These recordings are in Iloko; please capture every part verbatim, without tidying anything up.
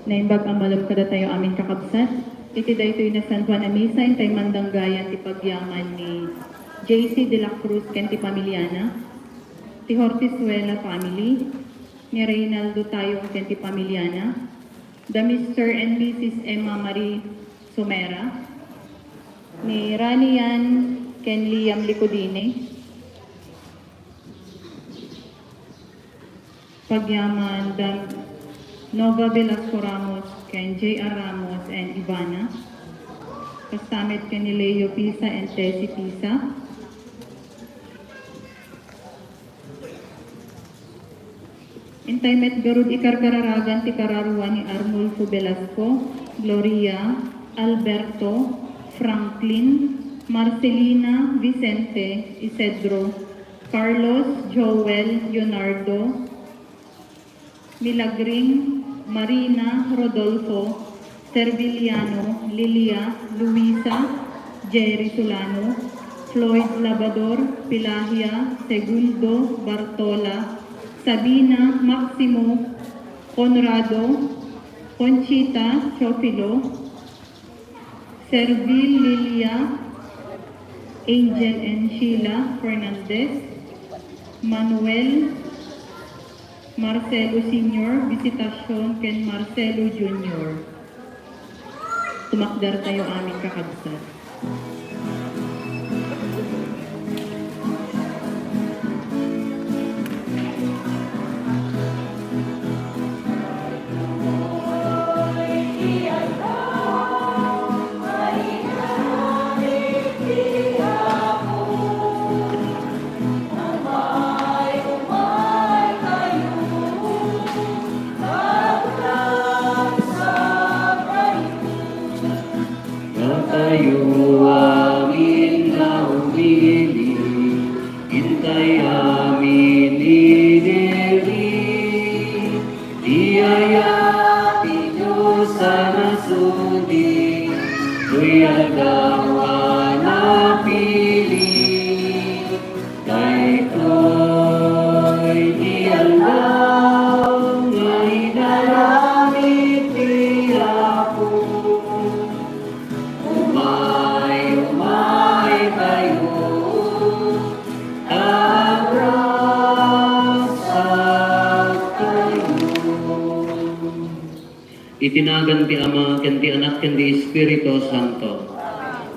Naimbag a malem kadatayo amin, kakabsat. Iti daytoy nga San Juan a Misa, intay mandanggayan ti pagyaman ni J C de la Cruz ken ti pamiliana, ti Hortizuela family, ni Reynaldo Tayong ken ti pamiliana, da Mister and Missus Emma Marie Sumera, ni Rani Yan ken Liam Licodine, pagyaman da Nova Velasco Ramos ken J R Ramos and Ivana, kasta met ken ni Leo Pisa and Tessie Pisa. Intay met garud ikarkararagan ti kararua ni Arnulfo Velasco, Gloria, Alberto, Franklin, Marcelina, Vicente, Isidro, Carlos, Joel, Leonardo, Milagring, Marina, Rodolfo, Serviliano, Lilia, Luisa, Jerry Solano, Floyd Labador, Pelagia, Segundo, Bartola, Sabina, Maximo, Conrado, Conchita, Teofilo, Servil, Lilia, Angel and Sheila Fernandez, Manuel, Marcelo Senior, Visitacion, ken Marcelo Junior. Tumakdertayo amin, kakabsat. Datayo amin nga umili, intay amin inili. Ti ayat ti Dios a nasudi, toy aldaw a napili. Daytoy ti aldaw nga inaramid ti Apo. Umay, umay kayo, agrasak kayo. Iti nagan ti Ama, ken ti Anak, ken ti Espiritu Santo.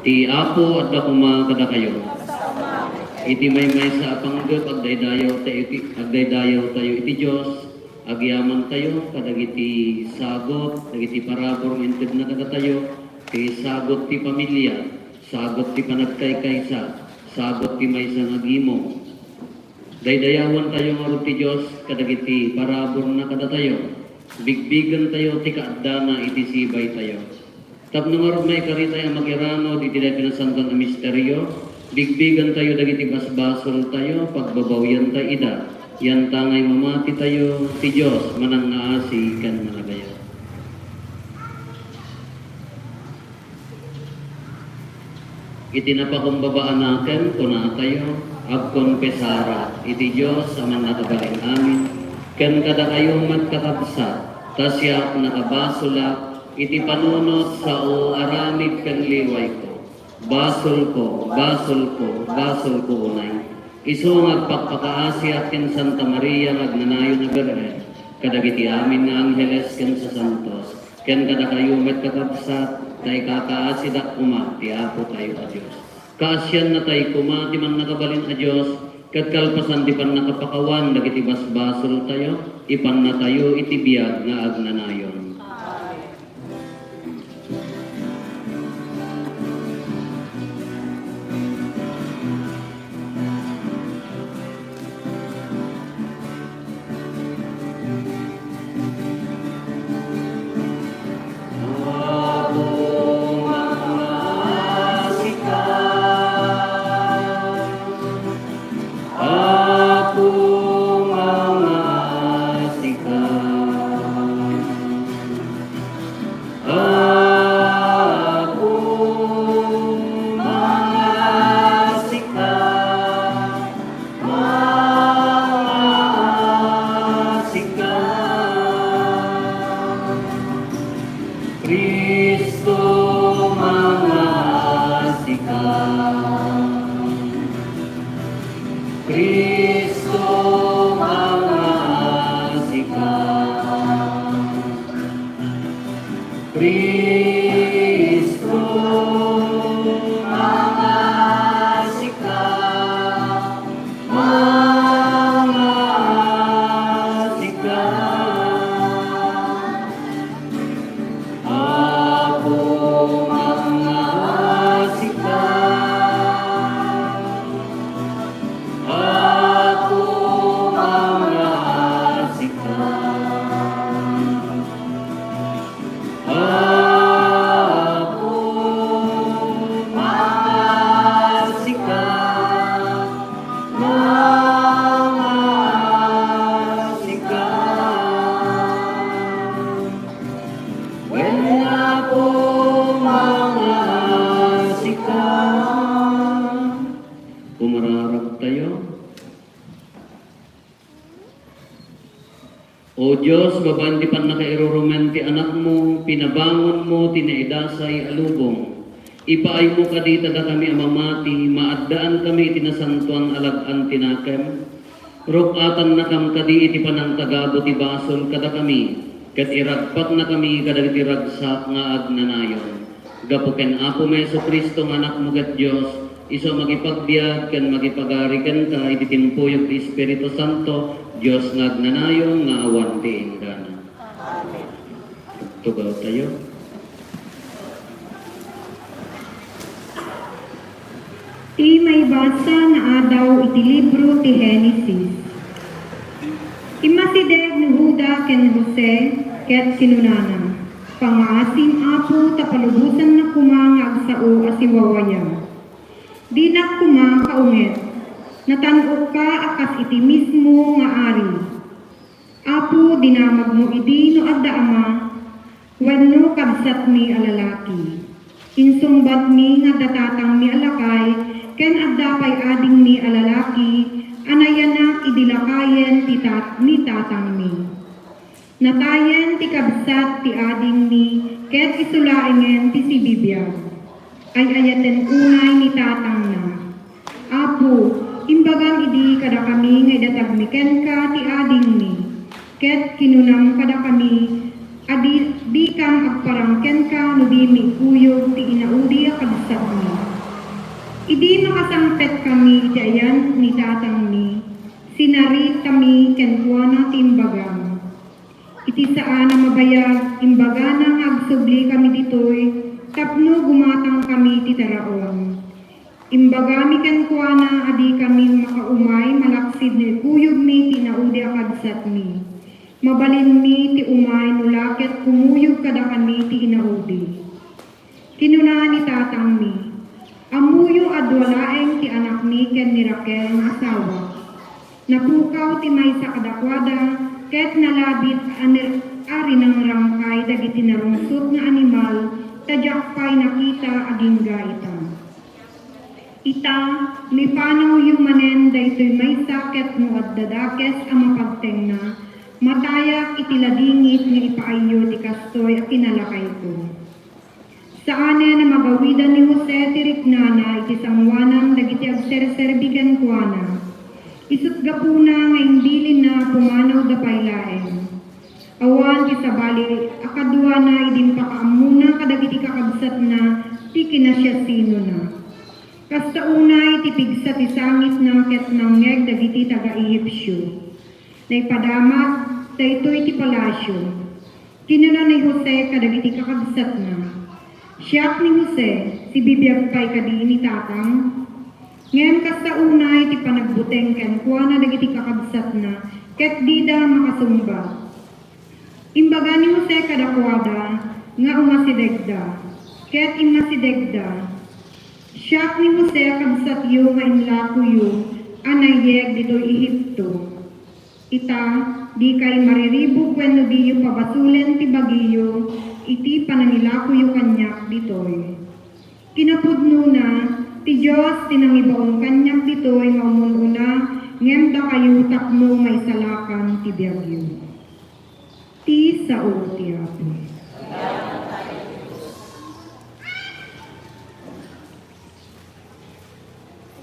Ti Apo adda koma kadakayo. Iti maymaysa a panggep, agdaydayaw tayo iti, agdaydayaw tayo iti Dios, agyaman tayo kadagiti sagut, dagiti parabur nga intedna kadatayo, ti sagut ti pamilia, sagut ti panagkaykaysa, sagut ti maysa nga gimong. Daydayawantayo ngarud ti Dios kadagiti paraburna kadatayo. Bigbigentayo ti kaaddana iti sibaytayo. Tapno ngarud maikaritay a makiranud iti daytoy a santo a misterio, bigbigentayo dagiti basbasoltayo, pagbabawiantay ida. Yantangay mamatitayo, ti Dios manangngaasi ken managayat. Iti napakumbaba a nakem, kunatayo, agkonfesara iti Dios a Mannakabalin-amin, ken kadakayo met, kakabsat, ta siak nakabasolak iti panunot, sao, aramid ken liwayko. Basolko, basolko, basolko unay. Isu nga agpakpakaasiak ken Santa Maria nga agnanayon a Birhen, kadagiti amin nga angheles ken sasantos, ken kadakayo met, kakabsat, ta ikakaasidak koma ti Apotayo a Dios. Kaasiannatay koma ti Mannakabalin a Dios, ket kalpasan ti pannakapakawan dagiti basbasoltayo, ipannatayo iti biag nga agnanayon. Apo, mangngaasika. Apo, mangngaasika. Cristo, mangaasika. Cristo, mangaasika. Mangaasika. Apo, mangaasika. Apo, mangaasika. Apo, mangaasika. Mangaasika. Wen, Apo, mangaasika. Pumararagtayo. O Dios, babaen ti pannakairurumen ti Anakmo, pinabangonmo ti naidasay a lubong. Ipaaymo kadi ta dakami a mamati, maaddaankami iti nasantoan a lag-an ti nakem. Ruk-atannakam kadi iti panangtagabo ti basol kadakami, ket iragpaknakami kadagiti ragsak nga agnanayon. Gapu ken Apomi Jesu-Cristo nga Anakmo ket Dios, isu a makipagbiag ken makipagari kenka iti timpuyog ti Espiritu Santo, Dios nga agnanayon nga awan ti inggana. Amen. Tugawtayo. Ti maibasa nga adaw iti libro ti Genesis. Immasideg ni Juda ken Jose ket kinunana, "Pangaasim, Apo, ta palubosannak koma nga agsao a siwawaya. Dinak koma kaunget. Natan-okka a kas iti mismo nga ari. Apo, dinamagmo idi no adda ama, wenno kabsatmi a lalaki. Insungbatmi nga adda tatangmi a lakay ken adda pay adingmi a lalaki a nayanak idi lakayen ti tat-, ni tatangmi. Natayen ti kabsat ti adingmi ket isu laengen ti sibibiag. Ay-ayaten unay ni tatangna. Apo, imbagam idi kadakami nga idatagmi kenka ti adingmi, ket kinunam kadakami a di, dikam agparang kenka no dimi ikuyog ti inaudi a kabsatmi. Idi makasangpetkami iti ayan ni tatangmi, sinaritami kenkuana ti imbagam. Iti saan a mabayag, imbagana nga agsublikami ditoy tapno gumatangkami ti taraon. Imbagami kenkuana a dikami makaumay malaksid no ikuyogmi ti inaudi a kabsatmi. Mabalinmi ti umay no la ket kumuyog kadakami ti inaudi." Kinuna ni tatangmi, "Ammoyo a dua laeng ti anakmi ken ni Raquel nga asawak. Napukaw ti maysa kadakuada ket nalabit a ner-, a rinangrangkay dagiti narungsot nga animal ta diak pay nakita agingga ita. Ita, no ipanawyo manen daytoy maysa ket no adda dakes a mapagtengna, matayak iti ladingit nga ipaayyo ti kastoy a kinalakayko." Saanen a magawidan ni Jose ti riknana iti sangoanan dagiti agserserbi kenkuana. Isut' gapuna nga imbilinna a pumanawda pay laeng. Awan ti sabali a kaduana idi impakaammona kadagiti kakabsatna ti kinasiasinona. Kasta unay ti pigsa ti sangitna ket nangngeg dagiti taga-Egipsio. Naipadamag daytoy ti palasio. Kinuna ni Jose kadagiti kakabsatna, "Siak ni Jose, sibibiag pay kadi ni tatang?" Ngem kasta unay ti panagbuteng kenkuana dagiti kakabsatna ket dida makasungbat. Imbaga ni Jose kadakuada nga umasidegda, ket immasidegda, "Siak ni Jose a kabsatyo nga inlakoyo a naiyeg ditoy Egipto. Ita, dikay mariribuk wenno diyo pabasolen ti bagiyo iti panangilakoyo kaniak ditoy. Kinapudnona, ti Dios ti nangibaon kaniak ditoy nga umun-una ngem dakayo tapno maisalakan ti biagyo." Ti sao ti Apo.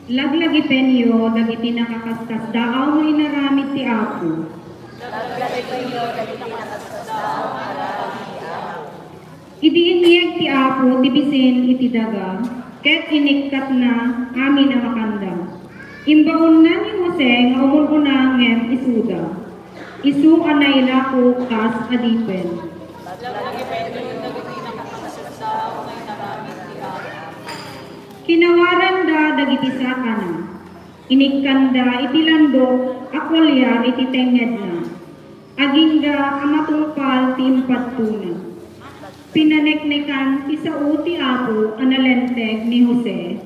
Laglagipenyo dagiti nakaskasdaaw nga inaramid ti Apo. Idi inyeg ti Apo ti bisin iti daga, ket inikkatna amin a makanda. Imbaonna ni Jose nga umun-una ngem isuda. Isu a nailako kas adipen. Kinawaranda dagiti sakana. Inikkanda iti landok a kualiar iti tengngedna. Agingga a matungpal ti impadtona. Pinaneknekan ti sao ti Apo a nalinteg ni Jose.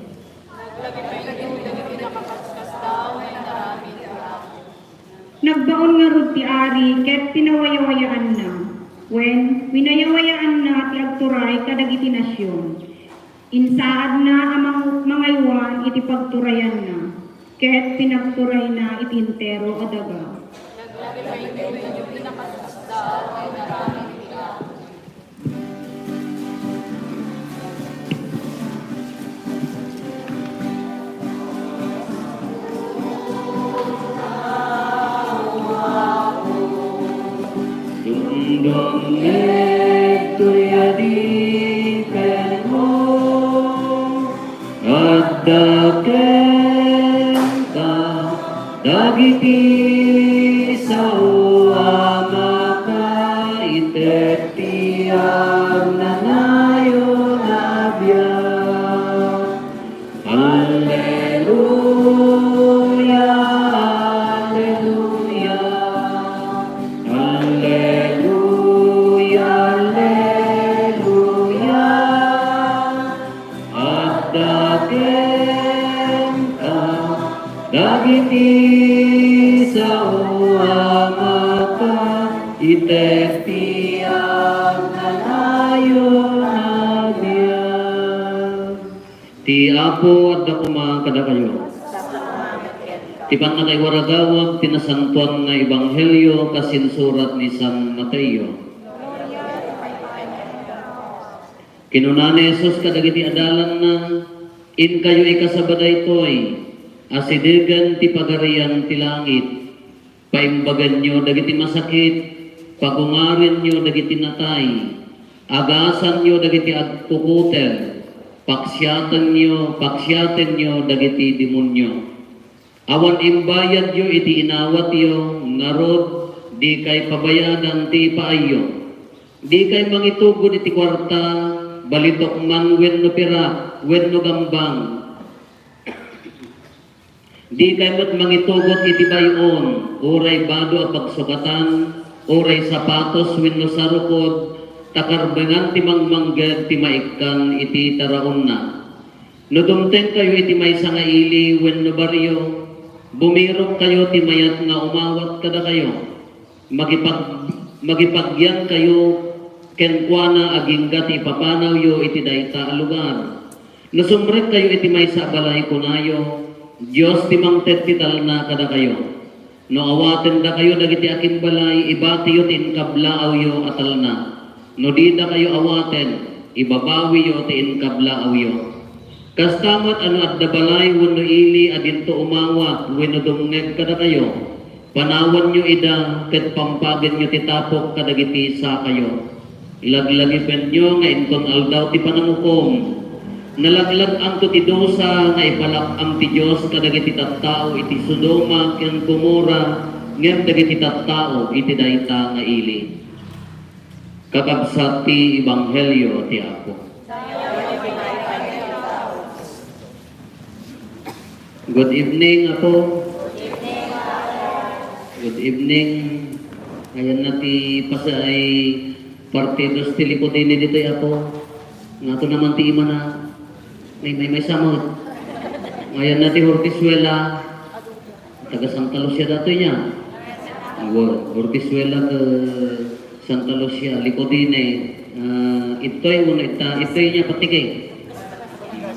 Nagbaon ngarud ti ari ket pinawaywayaanna, wen, winayawayaanna ti agturay kadagiti nasion. Insaadna a mang-, mangaywan iti pagturayanna, ket pinagturayna iti entero a daga. Dumdumngegtoy adipenmo, adda kenka dagiti sao a makaited ti agnanayon a biag. Alleluia, alleluia, alleluia, alleluia. Adda kenka dagiti sao a makaited ti agnanayon a biag. Ti Apo adda koma kadakayo. Ti pannakaiwaragawag ti nasantoan nga ebanghelio kas insurat ni San Mateo. Kinuna ni Jesus kadagiti adalanna, "Inkayo ikasaba daytoy, asidegen ti Pagarian ti langit. Paimbagenyo dagiti masakit, pagungarenyo dagiti natay, agasanyo dagiti agkukutel, paksiatenyo, paksiatenyo dagiti demonio. Awan imbayadyo iti inawatyo, ngarud, dikay pabayadan ti ipaayyo. Dikay mangitugod iti kuarta, balitok man wenno pirak, wenno gambang. Dikay met mangitugod iti bay-on, uray bado a pagsukatan, uray sapatos wenno sarukod, ta karbengan ti mangmangged ti maikkan iti taraonna. No dumtengkayo iti maysa nga ili wenno bario, bumirokkayo ti mayat nga umawat kadakayo. Makipag-, makipagyankayo kenkuana agingga ti ipapanawyo iti dayta a lugar. No sumrekkayo iti maysa a balay, kunayo, "Dios ti mangted ti talna kadakayo." No awatendakayo dagiti akimbalay, ibatiyo ti inkablaawyo a talna. No didakayo awaten, ibabawiyo ti inkablaawyo. Kasta met a no adda balay wenno ili a dinto umawat wenno dumngeg kadakayo, panawanyo ida ket pampagenyo ti tapok kadagiti sakayo. Laglagipenyo nga inton Aldaw ti Panangukom, nalaglag-anto ti dusa nga ipalak-am ti Dios kadagiti tattao iti Sodoma ken Gomorra ngem dagiti tattao iti dayta nga ili. Kakabsat ti Ebanghelio ti Apo. Good evening, Apo. Good evening. Ayan na ti pasay partidos ti Likodine ditoy, Apo. Ngato naman ti imana. May, may, may samot. Ayan na ti Hortisuela. Taga Santa Lucia datoy niya. Awo, Hortisuela ken Santa Lucia, Likodine. Ah, itoy, uno, ita, itoy niya, patike.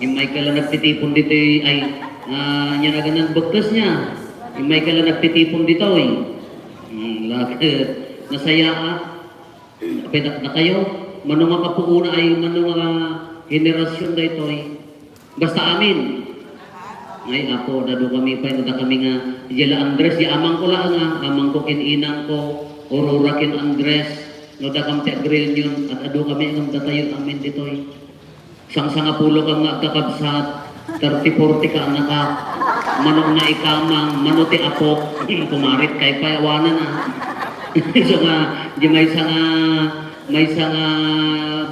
Immay ka la nagtitipon ditoy, ay, ah, niya naganan bekkas niya. Immay ka la nagtitipon ditoy. Hmm, laket. Nasayaat. Pinaknakayo. Mano nga kapuona ay, mano nga henerasyon daytoy. Basta amin. Ay, Apo, ad-adu kami pay, no dakami nga, diay la Andres, diay amangko laeng, a, amangko ken inangko, Aurora ken Andres, no dakam ti agreunion, ad-adu kami ngem datayo amin ditoy. Sangsangapulo ka nga agkakabsat, thirty, forty ka annaka, mano nga ikamang, mano ti apok, kumarit kay pay awanan, a. So nga, di maysa nga, maysa nga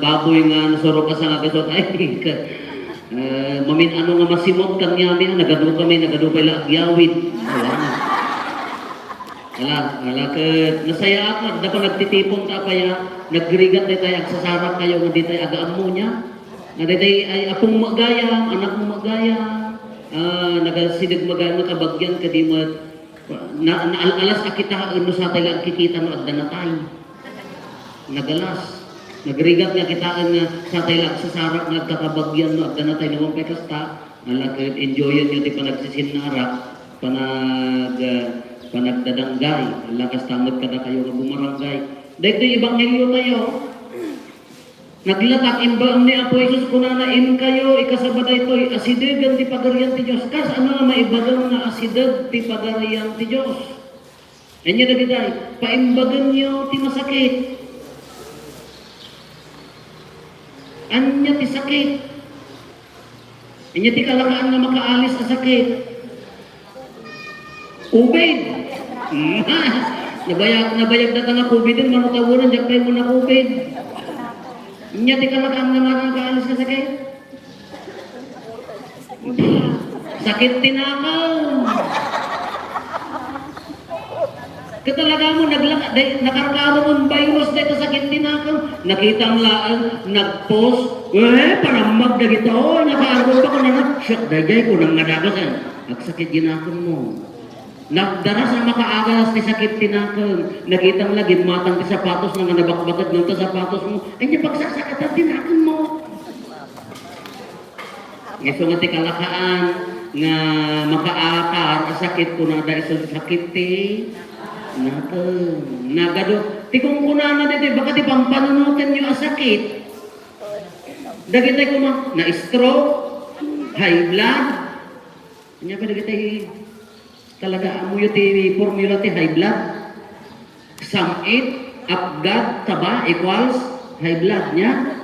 baboy nga nasurok a sangagasut, ay, ka-, Eh, mamin-ano nga masimot kaniami, a, nagadu kami, nagadu pay la agyawid. Awan. Ala, ala, ket nasayaat nga adda panagtitipon ta apay a, nagrigat daytay, agsasarak kayo nga ditay agaammo niya. Nga daytay ay apong met gayam, anakmo met gayam, a, nagasideg met gayam nga kabagian, kadi met, na, naal-alas a kitaen no satay la agkikita no adda natay. Nagalas. Nagrigat nga kitaen nga satay la agsasarak nga agkakabagian no adda natay, no awan pay kasta, ala ket enjoyen yo ti panagsisinnarak, panag-, panagdadanggay, ala kasta met kadakayo nga bumaranggay. Daytoy ebanghelio tayo. Naglatak, imbaon ni Apo Jesus, kunana, "Inkayo, ikasaba daytoy, asidegen ti Pagarian ti Dios." Kasano nga maibagam nga asideg ti Pagarian ti Dios? Ania dagitoy, paimbagenyo ti masakit. Ania ti sakit? Ania ti kalakaan nga makaalis a sakit? Covid. Nabayag, nabayag data nga covid, mano tawenna, diak pay mo na covid. Ania ti kalakaan nga makaalis a sakit? Sakit ti nakaw. Ket talaga mo, naglaka-, day-, nakarkaro nga virus dayta sakit ti nakaw. Nakitam laeng, nag-post. Eh, parammag dagito. Nakaargo pa kunana, "Siak daydiay," kunam nga dagus, eh. Agsakit ti nakemmo. Nagdaras a makaagalas ti sakit ti nakem. Nakitam la, gimmatang ti sapatosna nga nabakbaked ngem ta sapatosmo. Ania pagsasakatan ti nakemmo. Isu nga ti kalakaan nga makaakar a sakit, kunada isu sakit ti nakem. Nagadu, ti kunkunana daytoy, baka ti pampanunotenyo a sakit. Dagitoy koma, na-stroke, high blood. Ania pa dagitoy? Talaga, ammoyo ti formula ti high blood? Samit, apgad, taba equals high blood, nia?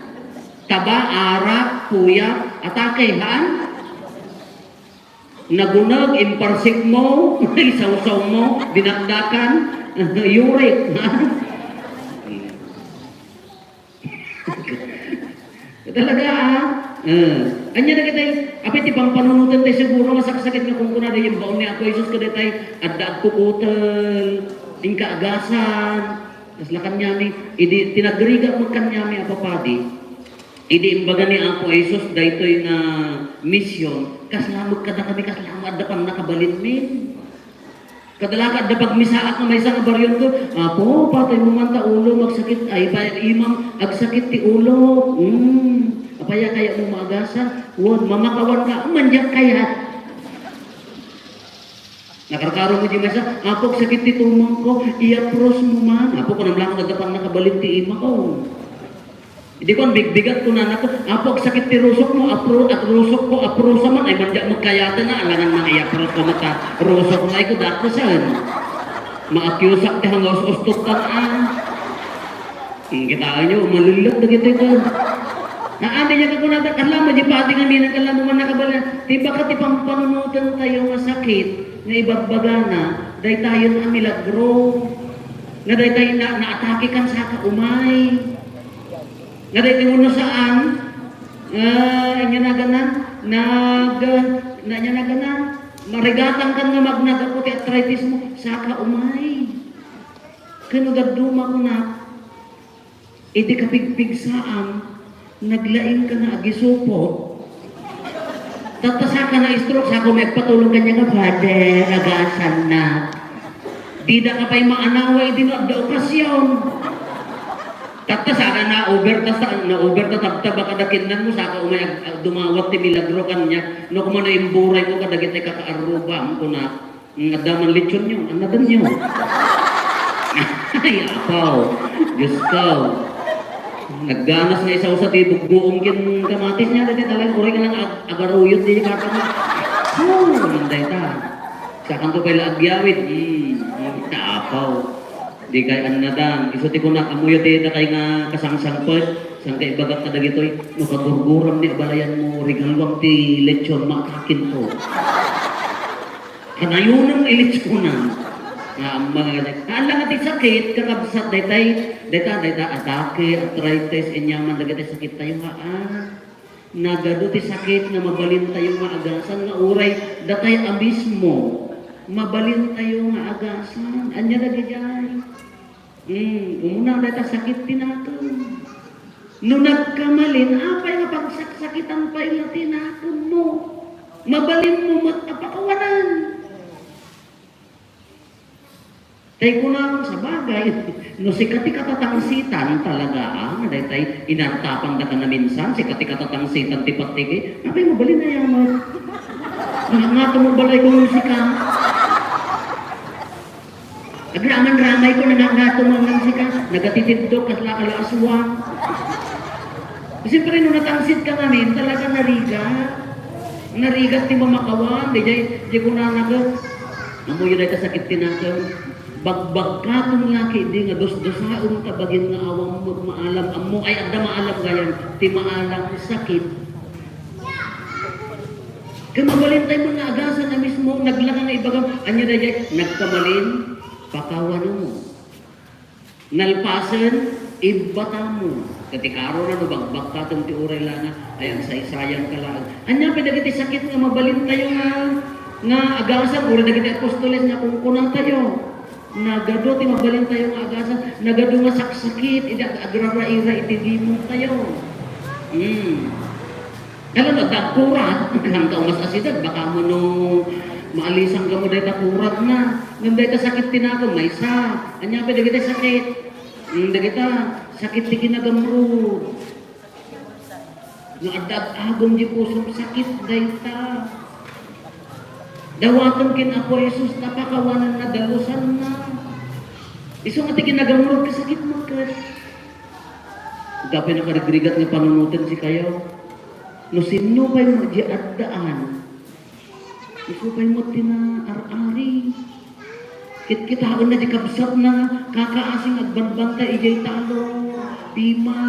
Taba, arak, puyat, atake, haan? Naguneg, imparsik mo, isawsaw mo, dinakdakan, uric, haan? Talaga, ah. Eh, ania dagitoy, apay ti pampanunoten tayo siguro nga sakit nga kunkunada, imbaon ni Apo Jesus kadaytay, adda agkukutel, inka agasan, kasla kaniami, idi tinagrigat mo kaniami a papadi, idi imbaga ni Apo Jesus daytoy nga mission, kasla met kadakami, kasla met adda pannakabalinmi. Kadalaka adda pagmisaak nga maysa nga barionto, "Apo, pataymo man ta ulo, magsakit, ay, pa-, imam, agsakit ti ulo." Hmm. Apay a kayatmo maagasan? Wen, mamakawanka, mandiak kayat. Nakarkaro mo di maysa, "Apo, agsakit ti tumengko, iyaprosmo man." Apo, kunam laeng adda pannakabalin ti imak, oh. Idi kuan, bigbigat, kunana to, "Apo, agsakit ti rusokmo, apro-, at rusokko, aprosa man." Ay, mandiak met kayaten, alangan man iyaprosko met ta rusokna, ay, kunak, kunak. Maakiusak ti hangga us-ustok kan, ah. Hmm, kitaenyo, malulot dagitoy ket. Haan, diay kunada, kasla mo, di pati nga minang, kasla mo man nakabalin. Ti baka ti pampanunoten tayo nga sakit, nga ibagbagana, daytayen a milagro. Nga daytay na, naatake kan saka umay. Nga daytoy wenno saan, ah, ania nagana, nag-, na, ania nagana, marigatan kan nga magnagapo ti arthritis mo, saka umay. Ken no dadduma kunak, iti kapigpigsaam, naglaing ka nga agisupot. Tatta saka na-stroke, saka may agpatulong kaniak nga, "Father, agasan na." Dida ka pay maanawa idi no adda okasion. Tatta saka na-over ta sa, na-over ta tabtaba kada kinnan mo, saka umay ag-, ag-, dumawat ti milagro kaniak. No, kumano imburay mo kadagiti kakaarrubam, kuna, "Mm, adda man lechonyo, annadanyo." Ay, apaw. Diyos ko. Nagganas nga isawsa ti bugbuong ken kamatis niya, dati talaga, uray nga lang ag-, agaruyot di kakamat. Oo, man dayta. Sakanto pay la agyawid. Hmm, hmm, apaw. Dikay annadang. Isu ti kunak, ammoyo ti dakay nga kasangsangpet. Saan ka ibagak kadagitoy? No kagurguram ni abalayan mo, regaluam ti lechon, maatakin ko. Kanayonan ilitsunan. Nga, ang mga ganyan. Haan lang ti sakit, kakabsat, daytay, dayta, dayta, atake, arthritis, inyaman, dagiti sakit tayo, ha, ah. Nagadu ti sakit nga mabalintayo nga agasan nga uray datay a mismo, mabalintayo nga agasan. Ania dagijay? Hmm, umuna dayta sakit ti nakem. No nagkamalin, apay nga pagsaksakitan pay la ti nakemmo? Mabalinmo met a pakawanan. Tay kunam, sabagay, no sika ti katatangsitan talaga, ah, nga daytay inartapan daka na minsan, sika ti katatangsitan ti patigi, apay mabalin aya met? Nga, nga tumong balay ko nung sika. Agraman-ramay ko, nangangato man lang sika, nagatitiddok, kasla ka la aswang. Siyempre, no natangsit ka ngamin, talaga narigat. Narigat ti mamakawan, di jay, di ko nanaka. Amoyo dayta sakit ti nakem. Bagbagkaton nga ketdi nga dusdusaem ta bagin nga awan met maalam. Ammo ay adda maalam gayam, ti maalam sakit. Ket mabalintay met nga agasan a mismo, naglaka nga ibagam, ania dayjay, nagkamalin, pakawanmo. Nalpasen, ibbatamo. Ket ti karona no bagbagkaten ti uray la nga, ay agsaysayang ka laeng. Ania pay dagiti sakit nga mabalintayo nga, nga agasan, uray dagiti apostoles nga kunkunatayo. Nagadu ti mabalintayo nga agasan, nagadu nga saksakit, idi ag-, agraraira iti dimongtayo. Hmm. Kala no, dagkurat, nagkanta umas asidag, baka mo no maalisan ka mo dayta kurat na. Ngem dayta sakit ti nakem, maysa. Ania pay dagita sakit? Hmm, dagita sakit ti kinagamrud. No adda ag-agum di pusom, sakit dayta. Dawatem ken Apo Jesus, ta pakawananna, dalusanna. Isu nga ti kinagamrud, kasakit mo ket. Adda pay nakarigrigat nga panunoten sikayo. No sinno pay met di addaan, isu pay met ti naar-ari. Kitkitaenna di kabsatna, kakaasi nga agbanbantay idiay talon, pima,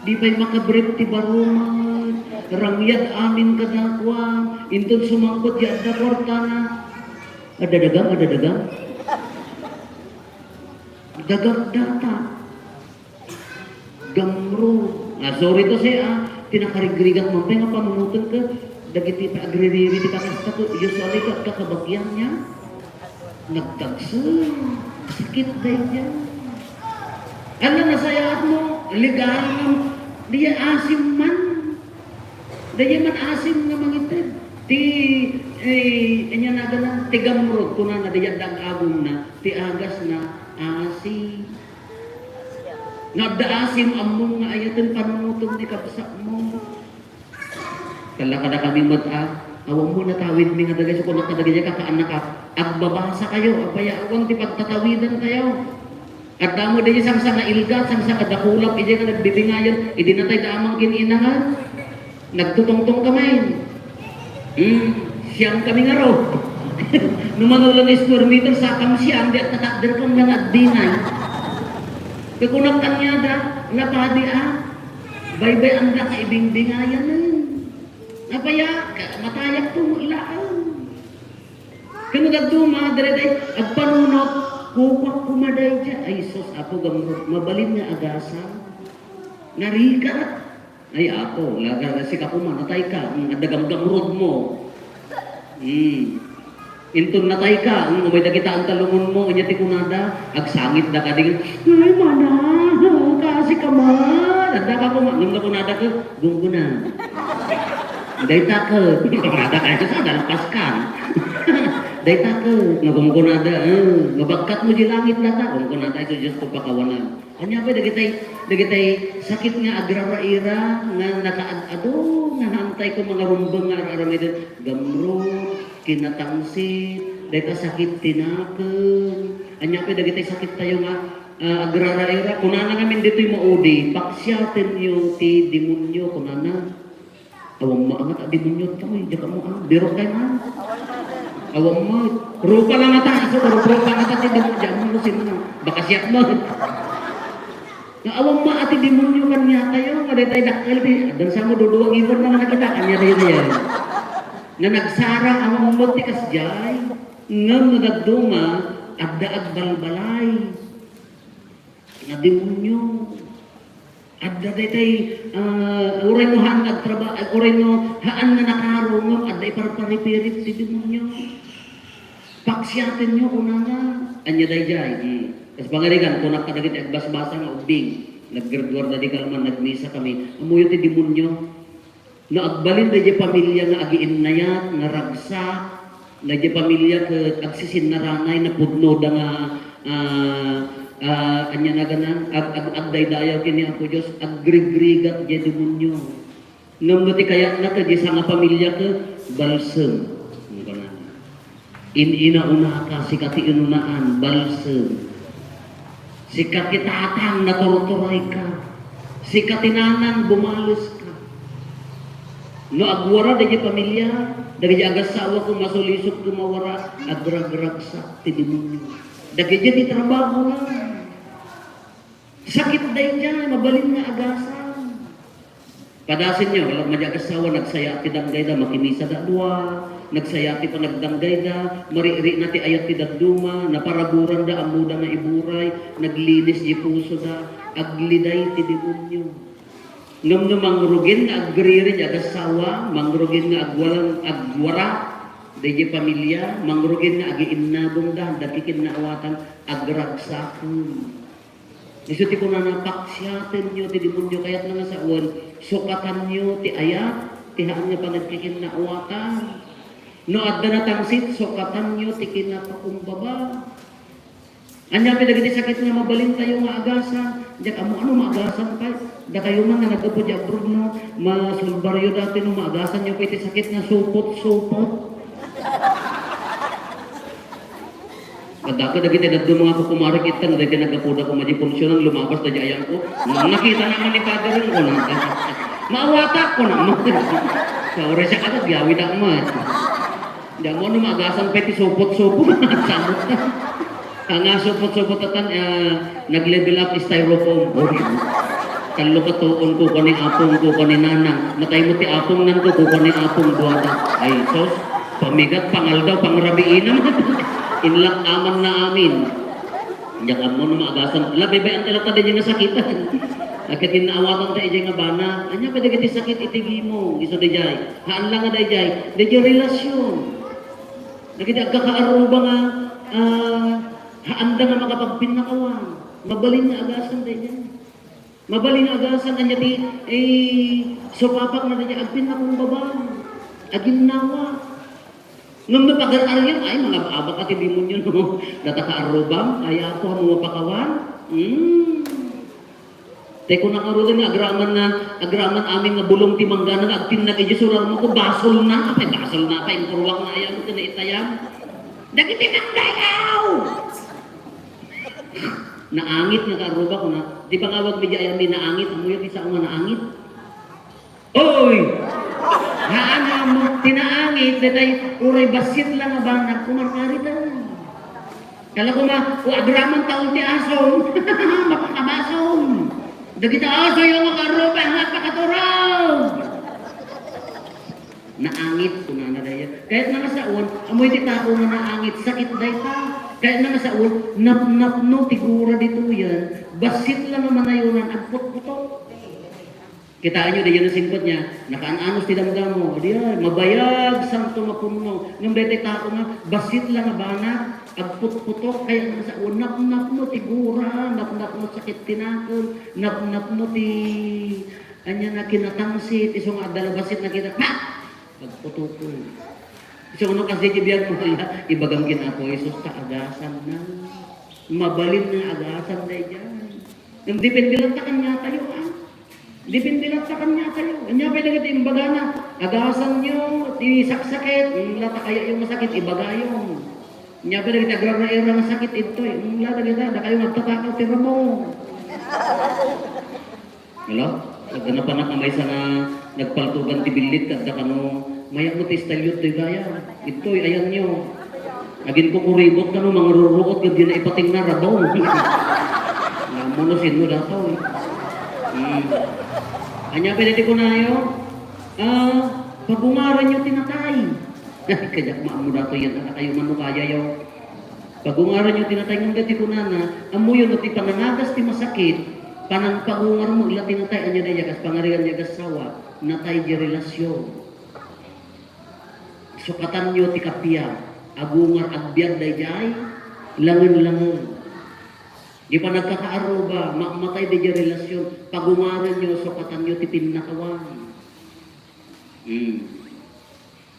di pay makabrief ti baro met, rangyad amin kadakuada, inton sumangpet di adda kuartana. Adda dagam, adda dagam. Dagak data. Gamrud. Ah, sorry to say, ah, ti nakarigrigat man pay nga panunoten ket dagiti agririri ti kakasta ket usually ket kakabagian niya. Nagdagsa. Sakit daydiay. Ania nasayaat mo? Legal nga diay asim man. Daydiay man asim nga mangited. Ti, eh, ania nagana? Ti gamrud, kunana, daydiay adda ag-agumna. Ti agasna, asim. No adda asim, ammom nga ayaten panunotem ti kabsatmo. Kalla kadakami met a, awan mo natawidmi nga dagay, so kunak kadagay, kakaannak a, agbabasa kayo, apay a, awan ti pagtatawidan kayo. Adda mo daydiay sangsangailgat, sangsangadakulap, idiay nga nagbibingayan, idi natay da amang kin-inangan. Nagtutungtong kami. Hmm, siyam kami nga ro. No mano lang square meter, sakam siyam, di at natakder kang nga agdinay. Kakunak kanyada, lapadi a, baybay-anda ka ibingbingayan, eh. Apay a, ka-, matayak to mo ilaang. Kano dadduma, daydiay, agpanunot, kukuak kumadaydiay. Ay, sus, Apo Gamrud, mabalin nga agasam. Narigat. Ay, Apo, laga, sika koma, natay ka, mm, adda gamgamrud mo. Mm. Inton natay ka, mm, umay dagita ang talungon mo, anya ti kunada, agsangit da ka, di, "Ay, mana, kasi ka man." Adda ka koma, nung nakunada ka, "Gungguna." Dayta ka, kunada ka, sa dalpas ka. Dayta ka, nagunggunada, eh, mabagkat mo di langit data, gunggunada, ito Diyos ko pakawanan. Ania pay dagitay, dagitay sakit nga agraraira nga nakaad-ado nga naantay ko mangarumbeng nga ar-aramiden, gamrud, kinatangsit, dayta sakit ti nakem. Ania pay dagitay sakit tayo nga, ah, agraraira. Kunana ngamin ditoy maudi, "Paksiatenyo ti demonyo," kunana. Awan met a demonio tayo, diak ammo, ah, birok tayo na. Awan met. Rupa lang ata, isu, rupa lang ata ti demonio, diak ammo, sino na. Baka siak met. Nga awan met a ti demonio kaniatayo, nga daytay dakkel ti, addan sa mo, duduang ibon na nga nakita, kaniatayo na yan. Nga nagsarang, awan met ti kasdiay, ngem no dadduma, adda agbalbalay. Nga demonio. Adda daytay, ah, uray no haan nga agtraba-, uray no haan nga nakaro, ngem adda iparparipirit ti demonio. Paksiatenyo, kunana. Ania daydiay? Di, kas pangarigan, kunak kadagiti agbasbasa nga ubbing. Naggraduar da di kalman, nagmisa kami. Ammoyo ti demonio. No agbalin daydiay pamilia nga agiinnayat, nga ragsak, daydiay pamilia ket agsisinnaranay, napudnoda nga, ah, ah, ania naganan, ag-, ag-, agdaydayaw ken ni Apo Dios, agrigrigat diay demonio. Ngem no ti kayatna ket diay sangapamilia ket balsem. Ania naganan? In-inaunaka, sika ti inunaan, balsem. Sika ti tatang, naturturay ka. Sika ti nanang, bumales ka. No agwara dagiti pamilia, dagiti agassawa ko, masulisok ko mawara, agragragsak ti demonio. Dagiti ti trabaho na. Sakit daydiay, mabalin nga agasan. Padasenyo, wala madiagasawa, nagsaya ti danggayda, makimisada a dua, nagsaya ti panagdanggayda, marikrik na ti ayat ti dadduma, naparaburanda, ammoda nga iburay, naglinis ti pusoda, agliday ti demonio. Ngem no mangrugin nga agriri ti agassawa, mangrugin nga agwalang agwara, daydiay pamilia, mangrugin nga agiinnabongda, dagiti kinnaawatan, agragsaken. Isu ti kunana, paksiatenyo ti demonio, kayatna nga sawen, sukatanyo ti ayat, ti haan nga panagkikinnaawatan. No adda natangsit, sukatanyo ti kinapakumbaba. Ania pay dagiti sakit nga mabalintayo nga agasan? Diak ammo ano maagasan pay. Dakayo man nga naggapu di abroad, no, masulbaryo dati no maagasanyo pay ti sakit nga supot-supot. Adda kadagiti dadduma nga kukumarik ita, no, dagiti naggapuda koma di function, lumabas da di ayam ko. Nakita naman ni Father yun, ko na. Maawatak ko na. Sa oras siya ka, nagyawi da mo, eh. Di mo, ano, maagasan pa iti supot-supot. Samot na. Ang nga supot-supot atan, ah, nag-level up styrofoam. Uy. Tallo ka tuon, kukuan ni apong, kukuan ni nanang. Matay mo ti apong nan ko, kukuan ni apong, duada. Ay, sus. Pamigat, pangaldaw, pangrabiinam. Inlak aman na amin. Diak ammo no maagasan. Ala, bebe, ang talata di nga sakit. Agkinnaawatan ta iti nga bana. Ania pa dagiti sakit iti gimo? Isu daydiay. Haan lang nga daydiay. Daydiay relasyon. Dagiti agkakaarruba nga, ah, haanda nga makapagpinnakawan. Mabalin nga agasan daydiay. Mabalin nga agasan, ania ti, eh, supapak na daydiay, agpinnakumbaba. Aginnawa. Ngem no pagar-aryem, ay, mangab-abak a ti demonio, no? Data kaarrubam, ay, Apo, mo mapakawan? Hmm. Tay kunak ngaruden nga agraman na, agraman amin nga bulong ti manggana nga agtinnag idiay sularmo ko, basol na, apay basol na, apay inkurwak na ayam, ken naitayam. Dagiti manggayaw! Naangit nga kaarruba, kuna, di pangawag mi di ayam mi naangit, ammoyo ti sao nga naangit? Oy! Haan nga ammo, ti naangit, daytay, uray bassit lang nga banag, kumarkaritan. Kala ko ma, o agraman taon ti asom. Mapakabasong. Dagita asoyo nga kaarruba, nga pakaturaw. Naangit, kunana daya. Kayatna nga saon, amoy ti tao nga naangit, sakit dayta. Kayatna nga saon, napnapno ti gura ditoyen, bassit lang nga manayonan, agputputok. Kitaenyo, daydiay nasingpet niya, nakaan-anos ti damdamo. Diay, mabayag, santo, mapunno. Ngem daytoy tao nga, bassit lang nga banag, agputputok, kayatna nga saon, napnapno ti gura, napnapno sakit ti nakem, napnapno ti, ania na, kinatangsit, isu nga adda la bassit nakita, pa! Agputokon. Isu nga no, kas daydiay biagmo, ibagam ken Apo Jesus, ta agasan na. Mabalin nga agasan daydiay. Ngem depende latta kaniatayo, a. Depende latta kaniatayo. Ania pay dagiti imbagana, agasanyo ti saksakit, mm, la ta kayatyo masakit, ibagayo. Ania pay dagiti agraraira nga sakit, idtoy, mm, la dagita, dakayo nga agtatakaw ti ramo. Hello? Naganapanak nga maysa nga Nagpaltugan ti billit kadda kano, "Mayat mo ti style yo toy gayam. Itoy, ayanyo." Agin ko kuribot kano, mangrurruot, gabi na ipating na radong. Namo no sino dataw, eh. Hmm. Anya pwede ti kunayo? Ah, pagungaran yo ti natay. Kadiak maammo datoy yan, anak, kayo man no kaya yo. Pagungaran yo ti natay, ngem dati kunana, ammoyo no ti panangagas ti masakit, panangpagungar mo ila ti natay, anya daydiay kas pangarigan di agassawa, natay di relasyon. Sukatan yo ti kabiag, agungar agbiag daydiay, langen-langen. Di pa nagkakaaruba, mammatay daydiay relasyon, pagungaran yo, sukatan yo ti pinnakawan. Hmm.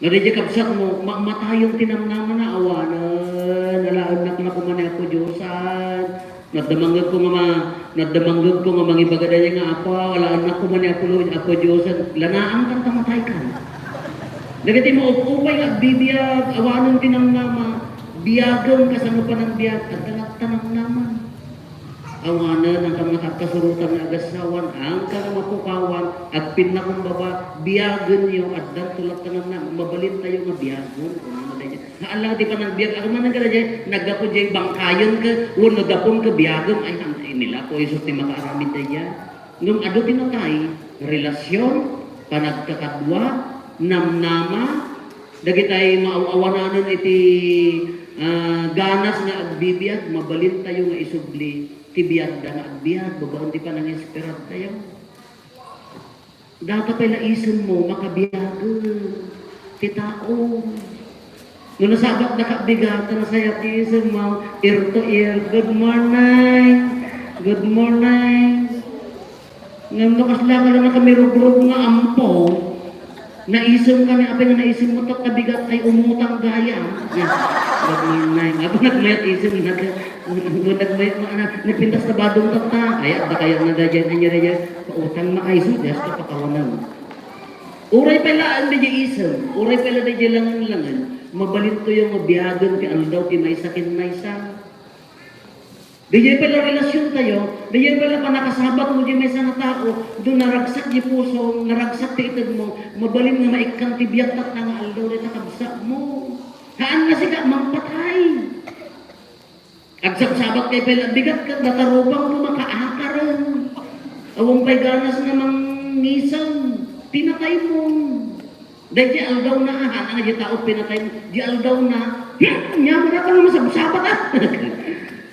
No, daydiay kabsat mo, ma-, matayon ti namnamana, awanen, alaennak na koma ni Apo Diosan. Nadda manggep ko nga ma-, nadda manggep ko nga mangibaga daydiay nga Apo, alaennak koma ni Apo Lo-, Apo Diosan. Lanaang kan ta mataykan. Dagiti maupupay nga agbibiag, awanen ti namnama, biagem kasano panangbiag, adda latta namnama. Awanen, angka nga agkasurotan nga agassawan, angka nga mapukawan, agpinnakumbaba, biagenyo, addan tulak ta namnama, mabalintayo nga biagen, kunana daydiay. Haan lang ti panagbiag, agmanen ka daydiay, naggapu diay bangkayen ka, wenno dapon ka biagem, ay, ang, inilapo Jesus ti makaaramid daydiay. Ngem adu ti natay, relasyon, panagkakadua, namnama, dagitay maaw-awananen iti, ah, ganas nga agbibiag, mabalintayo nga isubli ti biagda nga agbiag, babaen ti panangispiradtayo. Data pay la isemmo, makabiagen ti tao. No nasabatdaka, bigatan, nasayat ti isemmo, ear to ear, "Good morning, good morning." Ngem no kasla ka lang nakamirugrog nga ampo, naisemka ni apay nga naisemmo, ta kabigat ay umutang gayam. Good morning. Apo, nagmayat isem, nag-, nagmayat nga anak, nagpintas na badong tatta. Ay, adda kayat na daydiay, anya daydiay, pautang maayso, just kapakawanan. Uray pay laeng daydiay isem, uray pay la daydiay langen-langen, mabalintoyo nga biagen ti aldaw ti maysa ken maysa. Daydiay pay la relasiontayo, daydiay pay la panakasabatmo diay maysa nga tao, do naragsak diay pusom, naragsak ti itedmo, mabalin nga maikkan ti biag tatta nga aldaw dayta kabsatmo. Haan nga sika mangpatay. Agsabsabat kay pay la bigat ket datarupang mo makaakaren. Awan pay ganas nga mangisem, pinataymo. Daydiay aldawna, haan nga diay tao pinatay, diay aldawna, hmm, nya, wala ka naman sabsabat, ah.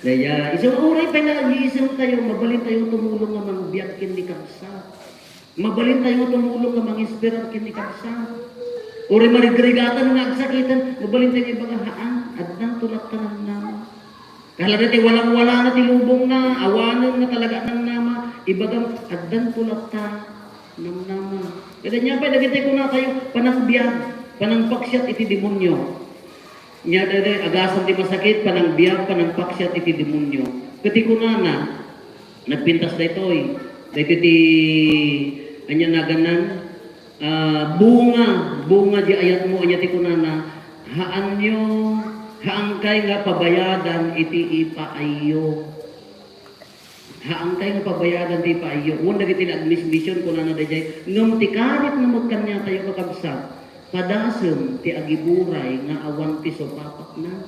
Daydiay, isu uray pay la agiisemtayo, mabalintayo tumulong nga mangbiag ken ni kabsat. Mabalintayo tumulong nga mangispirar ken ni kabsat. Uray marigrigatan nga agsakiten, mabalintayo nga ibaga, haan, addan tulak ta namnama. Kala dayta walawalana ti lubongna, awanen nga talaga namnama, ibagam, addan tulak ta namnama. Kada nia pay dagiti kunatayo, panangbiag, panangpaksiat iti demonio. Nia daydiay, agasam ti masakit, panangbiag, panangpaksiat iti demonio. Ket ti kunana, nagpintas daytoy, daytoy ti, ania naganna, ah, bunga, bunga di ayatmo, ania ti kunana, haanyo, haankay nga pabayadan iti ipaayyo. Haankay nga pabayadan ti ipaayyo. Wen dagiti nagmismission, kunana daydiay, ngem ti karitna met kaniatayo, kakabsat, padasem ti agiburay nga awan ti supapakna.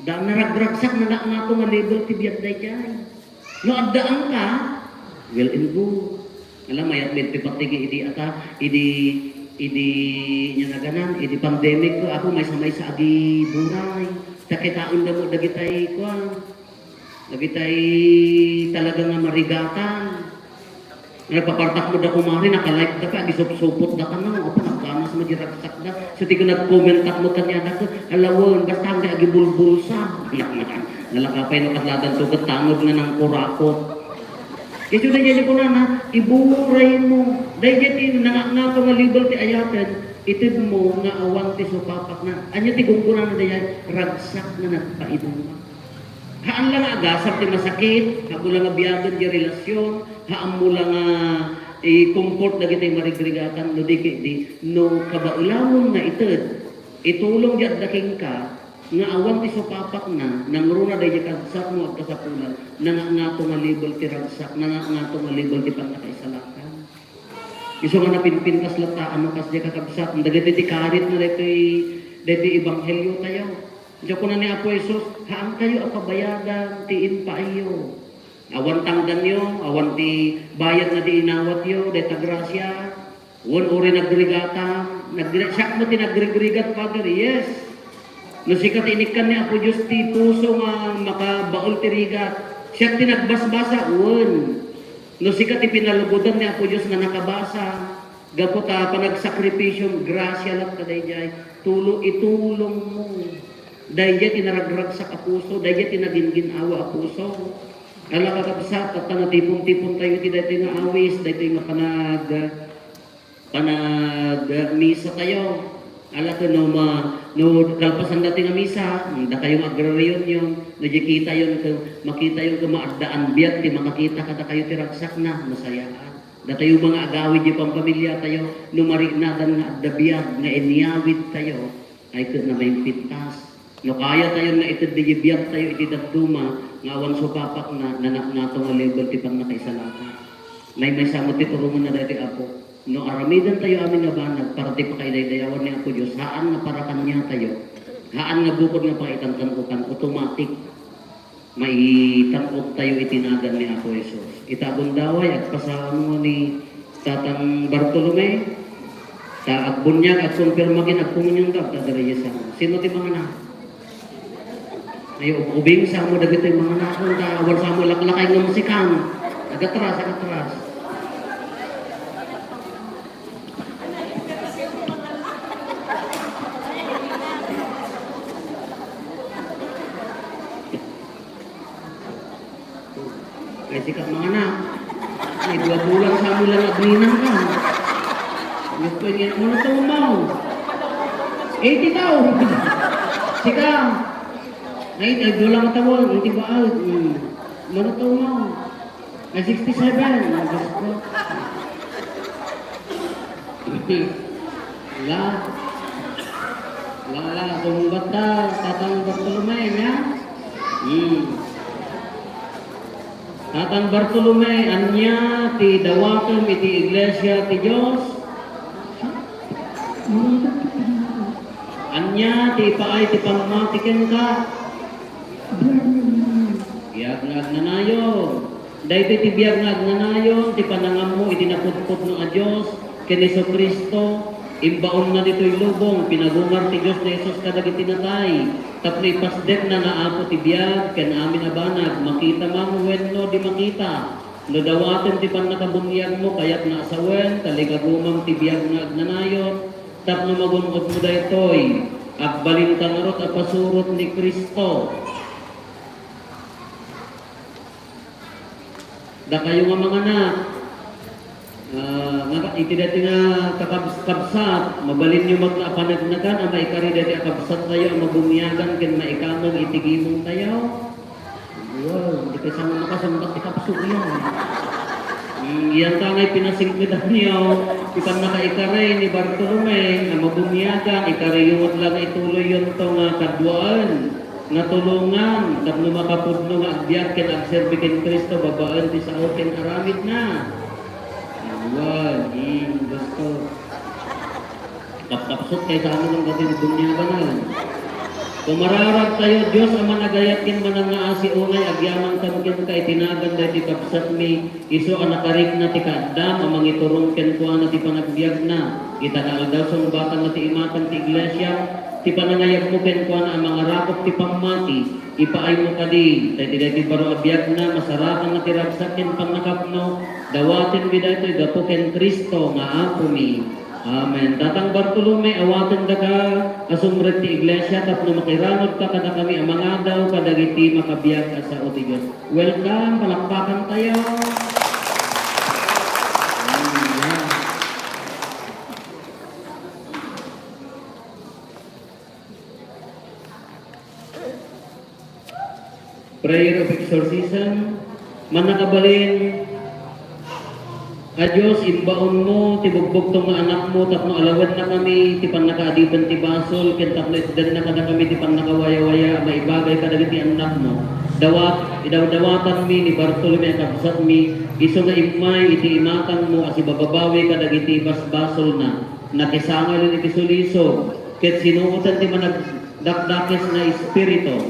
Da, naragragsak, nangato nga level ti biag daydiay. No addaanka, well and good. Ala, mayat met ti patigi idi ata, idi, idi, nia naganna, idi pandemic ko, ako maysa-maysa agiburay. Ta kitaenda mo dagitay, kuan, dagitay talaga nga marigatan. Nagpapartak mo da kumari, naka-like da ka, agisupsupot da ka na, apo, nagkanas mo di ragsakda. So, ti ko nag-comment mo kaniada ko, alawen, basta hanggang agibulbulsa. Nalaka pay no katladan to, ket tangod nga nangkurakot. Isu daydiay kunana, iburay mo. Daydiay ti nangato nga level ti ayaten, itedmo nga awan ti supapakna. Ania ti gunggonana daydiay? Ragsak nga nagpaiduma. Haan la nga agasam ti masakit, haanmo la nga biagen di relasyon, haanmo la nga i-comfort dagiti marigrigatan, no di ket di, no kabaelamon nga ited, itulong di adda kenka, nga awan ti supapakna, nangruna daydi kabsatmo agkasapulan, nangato nga level ti ragsak, nangato nga level ti pannakaisalakan. Isu nga napinpintas latta, ano, kas di kakabsat, dagiti ti karit na daytoy, daytoy ebanghelio tayo. Diay kuna ni Apo Jesus, "Haankayo a pabayadan ti impaayyo." Awan tangdanyo, awan ti bayad na di inawatyo, dayta grasia. Wen, uray nagrigatam, nagri-, siak met ti nagrigrigat, Father, yes. No sika ti inikkan ni Apo Dios ti puso nga makabael ti rigat, siak ti nagbasbasa, wen. No sika ti pinalubodan ni Apo Dios nga nakabasa, gapu ta panagsakripisio, grasia latta daydiay, tulo-, itulongmo. Daydiay ti naragragsak a puso, daydiay ti nagingin-awa a puso. Ala, kakabsat, tatta natipon-tipon tayo iti daytoy nga awis, daytoy nga panag-, panagmisa tayo. Ala, ken no ma-, no kalpasan daytoy nga misa, dakayo nga agre-reunion, no di kitayon ken, makitayon ken maaddaan biag ti makakita kadakayo ti ragsakna, masayaan. Datayo nga agawid di pampamiliatayo, no mariknadan nga adda biag nga inyawidtayo, ay ket na maimpintas. No kayatayon nga ited di biagtayo iti dadduma nga awan supapakna, nanaknato nga level ti pannakaisalakay. Maymaysa met ti turongenna daytoy Apo. No aramidentayo amin a banag para ti pakaidaydayawan ni Apo Dios, haan nga para kaniatayo, haan nga bukod nga pakaitantan-okan, automatic. Maitan-oktayo iti nagan ni Apo Jesus. Ita a gundaway, agpasamo ni Tatang Bartolome, ta agbuniag, agkonfirma ken agkomunionka, Brother Reyes, sino ti mangana? Ay, ub-, ubing samo dagitoy manganakon, ta awan samo laklakay nga musikan. Agatras, agatras. Ay, sikat mangana. Ay, dua bulan samo lang agninangka. Diyos ko, niya, ano to, Mau? Eighty daw. Sika. Ay, ay, dua lang taon. Eighty ba? Ay, mm. Ano to, Mau? Ay, sixty-seven. Ay, Diyos ko. La. La, la, sumungbat ta, Tatang Bartolome, ania? Hmm. Tatang Bartolome, ania ti dawatem iti iglesia ti Dios? Ania ti ipaay ti pammati kenka? Biag nga agnanayon. Daytoy ti biag nga agnanayon, ti panangammo iti napudpudno a Dios ken Jesu-Cristo. Imbaonna ditoy lubong, pinagungar ti Dios ni Jesus kadagiti natay tapno ipasdekna nga Apo ti biag ken amin a banag, makita man wenno di makita. No dawatem ti pannakabuniagmo, kayatna a sawen, talikagumam ti biag nga agnanayon, tapno magun-odmo daytoy, agbalinka ngarud a pasurot ni Cristo. Dakayo nga manganak, ah, nga iti daytoy nga kakabs-, kabsat, mabalinyo met a panagnakan a maikari daytoy a kabsattayo a mabuniagan ken maikameng iti gimongtayo. Wow, di kay saan makasungbat ti kapso iyan. Mm, iyan ta ngay pinasingkedaniyo, ti pannakaikari ni Bartolome, nga mabuniagan, ikariyo met la nga ituloyyon to nga kaduaan, nga tulongan, tapno makapudno nga agbiag ken agserbi ken Cristo babaen ti sao ken aramidna. Awan, mm, gusto. Kapkapsut kay sa amin ang gatin bunyagan. Kumararag tayo, Dios a managayat ken manangngaasi, unay agyamankam kenka iti nagan daytoy kabsatmi, isu a nakarikna ti kaaddam a mangiturong kenkuana ti panagbiagna. Ita nga aldaw, sungbatanna ti imatang ti iglesia, ti panangayabmo kenkuana a mangarakop ti pammati. Ipaaymo kadi, ta iti daytoy baro a biagna, masarakanna ti ragsak ken pannakapno. Dawatenmi daytoy gapu ken Cristo nga Apomi. Amen. Tatang Bartolome, awaten daka a sumrek ti iglesia tapno makiranudka kadakami a mangadaw kadagiti makabiag a sao ti Dios. Welcome, palakpakan tayo. Amen. Prayer of exorcism. Mannakabalin a Dios, imbaonmo ti bugbugtong nga anakmo tapno alawennakami ti pannakaadipen ti basol ken tapno itdenna kadakami ti pannakawayawaya a maibagay kadagiti annakmo. Dawat, idawdawatanmi ni Bartolome a kabsatmi, isu nga immay iti imatangmo a sibababawi kadagiti basbasolna. Nakisangalen iti sulisog, ket sinuoten ti managdakdakes nga espiritu.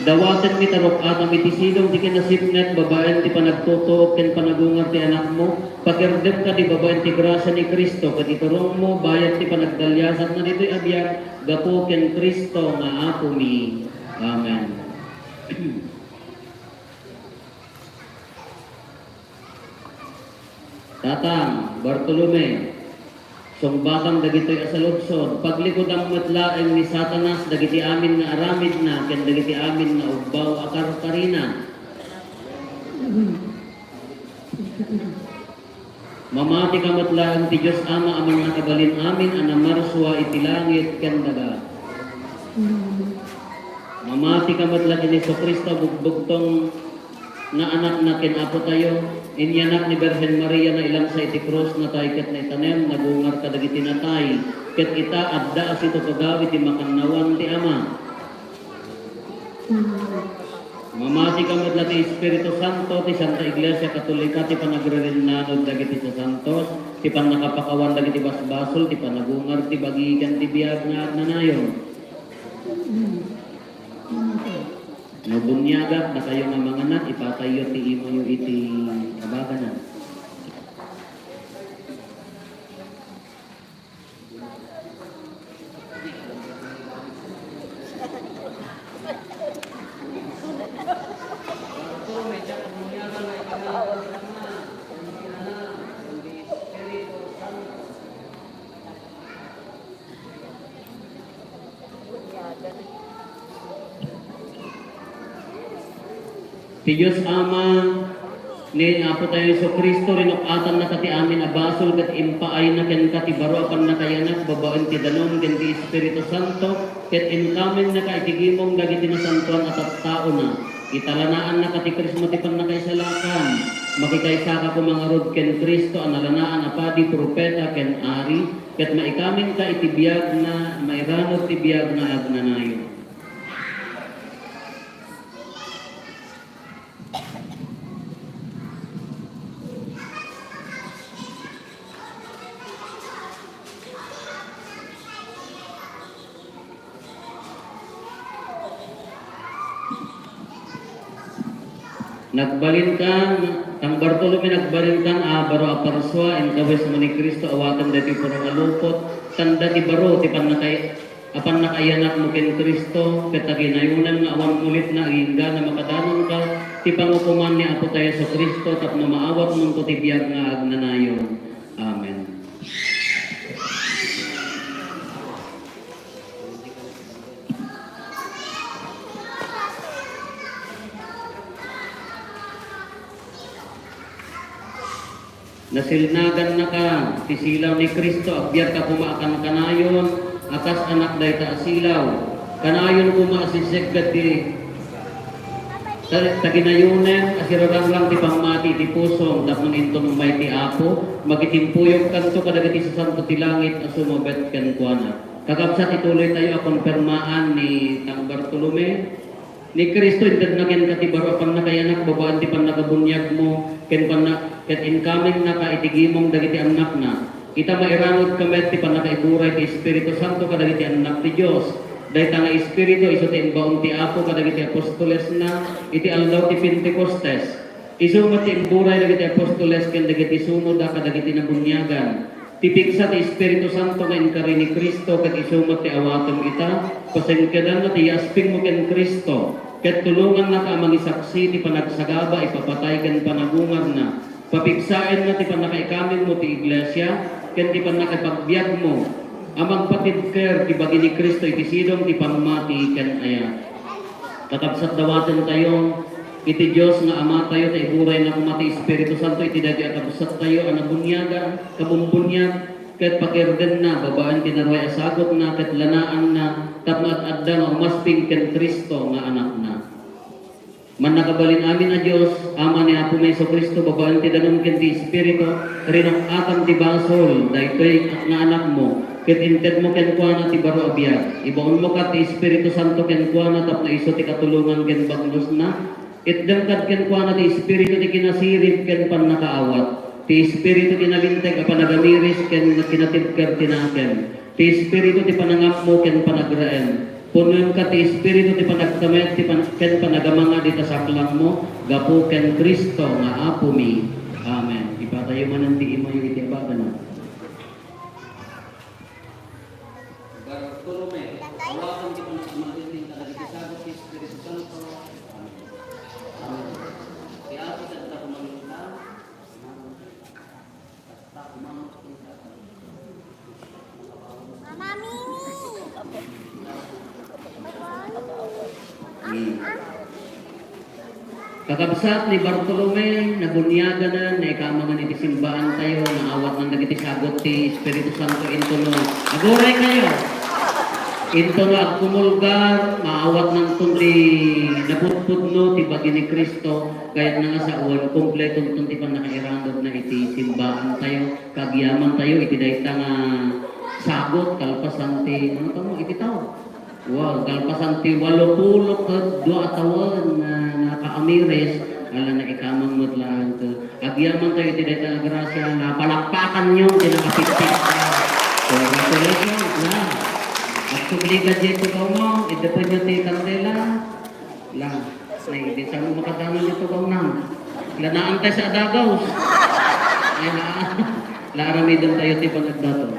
Dawatenmi ta ruk-atam iti sidong ti kinasipnget babaen ti panagtutuok ken panagungar ti anakmo. Pakirdem kadi babaen ti grasia ni Cristo ket iturongmo bayat ti panagdaliasatna ditoy a biag gapu ken Cristo nga Apomi. Amen. Tatang Bartolome, sungbatam dagitoy a saludsod, paglikudam met laeng ni Satanas dagiti amin nga aramidna ken dagiti amin nga ubbaw a karkarina. Mamati ka met laeng ti Dios Ama a Mannakabalin-amin a namarsua iti langit ken daga. Mamati ka met la ken Jesu-Cristo a bugbugtong nga Anakna ken Apotayo, inyanak ni Birhen Maria, nailangsa iti krus, natay ket naitanem, nagungar kadagiti natay, ket ita, adda a situtugaw iti makannawan ti Ama. Mamati ka met la ti Espiritu Santo, ti Santa Iglesia Katolika, ti panagrirennanod dagiti sasantos, ti pannakapakawan dagiti basbasol, ti panagungar ti bagi ken ti biag nga agnanayon. No buniagak, dakayo nga manganak, ipatayyo ti imayo iti abaganan. Ti Dios Ama ni Apotayo Jesu-Cristo, rinuk-atannaka ti amin a basol ket impaayna kenka ti baro a pannakayanak babaen ti danum ken ti Espiritu Santo, ket inkaminnaka iti gimong dagiti nasantoan a tattaona. Italanaannaka ti Krismo ti pannakaisalakan. Makikaysaka koma ngarud ken Cristo a nalanaan a padi, profeta, ken ari, ket maikaminka iti biagna, mairanod ti biag nga agnanayon. Nagbalinkan, Tang Bartolome, nagbalinkan a baro a parsua, inkawesmo ni Cristo, awatem daytoy puro a lupot, tanda ti baro ti pannakay-, a pannakaiyanakmo ken Cristo, ket taginayonem nga awan mulitna agingga a makadanonka ti pangukoman ni Apotayo Jesu-Cristo tapno maawatmonto ti biag nga agnanayon. Amen. Nasilnagannaka ti silaw ni Cristo, agbiagka koma a kankanayon a kas anak dayta a silaw. Kanayon koma a sisegga ti ta-, taginayonem a sirarangrang ti pammati iti pusom tapno inton umay ti Apo, makitimpuyogkanto kadagiti sasanto ti langit a sumabet kenkuana. Kakabsat, ituloytayo a konpermaan ni Tang Bartolome. Ni Cristo, intedna kenka ti baro a pannakayanak babaen ti pannakabuniagmo, ken panna-, ket inkaminnaka iti gimong dagiti annakna. Ita, mairanodka met ti pannakaiburay ti Espiritu Santo kadagiti annak ti Dios. Dayta nga Espiritu isu ti imbaon ti Apo kadagiti apostolesna iti aldaw ti Pentecostes. Isu met ti imburay dagiti apostoles ken dagiti sunoda kadagiti nabuniagan. Ti pigsa ti Espiritu Santo nga inkari ni Cristo ket isu met ti awatem ita, pasengkedanna ti yaspingmo ken Cristo, ket tulongannaka a mangisaksi ti panagsagaba, ipapatay ken panagungarna. Papigsaenna ti pannakaikamianmo ti iglesia ken ti pannakipagbiagmo a magpatibker ti bagi ni Cristo iti sidong ti pammati ken ayat. Kakabsat, dawatentayo iti Dios nga Amatayo ta iburayna koma ti Espiritu Santo iti daytoy a kabsattayo a nabuniagan, kabumbuniag, ket pakirdemna babaen ti naruay a sagutna ket lanaanna tapno ad-adda nga umasping ken Cristo nga Anakna. Mannakabalin-amin a Dios, Ama ni Apomi Jesu-Cristo, babaen ti danum ken ti Espiritu, rinuk-atam ti basol daytoy nga Anakmo. Ket intedmo kenkuana ti baro a biag. Ibaonmo kad ti Espiritu Santo kenkuana tapno isu ti katulongan ken bagnosna. Itdem kad kenkuana ti Espiritu ti kinasirib ken pannakaawat, ti Espiritu ti nalinteg a panagamiris ken kinatibker ti nakem, ti Espiritu ti panangammo ken panagraem. Punoem kad ti Espiritu ti panagtamet ti pan-, ken panagamangad ita saklangmo, gapu ken Cristo nga Apomi. Amen. Ipatayo manen ti imayo iti abagana. Bartolome, awaten ti panagmaliling kadagiti sagut ti Espiritu Santo. Amen. Amen. Ti Apo ti adda kumangita. Mama Mimi! Hmm. Kakabsat ni Bartolome, nabuniaganan, naikamangan iti simbaantayo, naawatnan dagiti sagut ti Espiritu Santo intono. Aguraykayo! Intono agkumulgar, maawatnanton ti napudpudno ti bagi ni Cristo, kayatna nga sawen, kompletonton ti pannakairanudna iti simbaantayo. Kagyamantayo iti dayta nga sagut, kalpasan ti, ano kamo, iti tao? Wow, kalpasan ti walo puluh ket dua a tawen nga nakaamiris, ala, naikamang met laeng. Agyamantayo iti dayta nga grasia, napalakpakanyo ti nakapigpigsa. Congratulations, la. Agsubli ka diay tugawmo, iddepenyo ti kandela. La, nay, di sa mo makadanon iti tugawna. La, naantay sa adagaw. Ay, la, la, aramidentayo ti panagdaton.